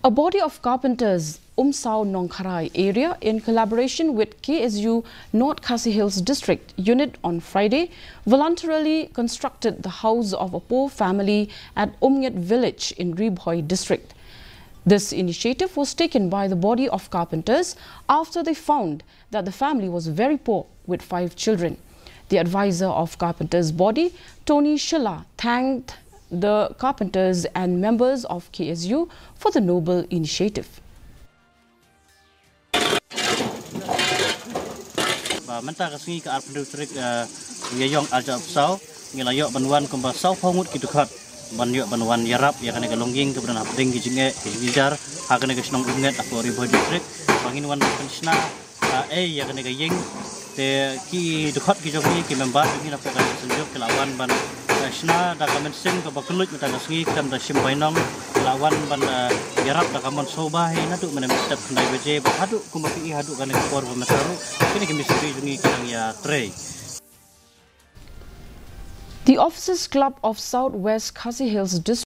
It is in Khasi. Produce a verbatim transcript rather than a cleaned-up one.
A body of carpenters, Umsaw Nongkharai area, in collaboration with K S U North Khasi Hills District Unit, on Friday voluntarily constructed the house of a poor family at Umnget village in Ri Bhoi district. This initiative was taken by the body of carpenters after they found that the family was very poor with five children. The advisor of carpenters body, Tony Shylla, thanked the carpenters and members of K S U for the noble initiative. Ba mynta ka sngi ka arphew tarik, eh, Ïaïong arhajar arphew saw, ngi la ïoh ban wan kumba sawphew ngut ki dkhot ban ïoh ban wan ïarap ïa kane ka longïing kaba don hapdeng ki jingeh ki jingjar ha kane ka shnong Umnget hapoh Ri Bhoi district, ba ngin wan ban pynshna, ah, ei ïa kane ka ïing. Te ki dkhot ki jong ngi, ki member jong ngi napoh ka Synjuk ki la wan ban, eh, shna da ka mynsiem kaba kylluid mynta ka sngi, khlem da shim bainong, ki la wan ban, eh, ïarap da ka mon sngewbha hi naduh mynne mynstep khyndai baje bad haduh kumba phi i haduh kane ka por ba mynta ruh kine ki mistri jong ngi ki dang ïatrei. The Officers Club of South West Khasi Hills District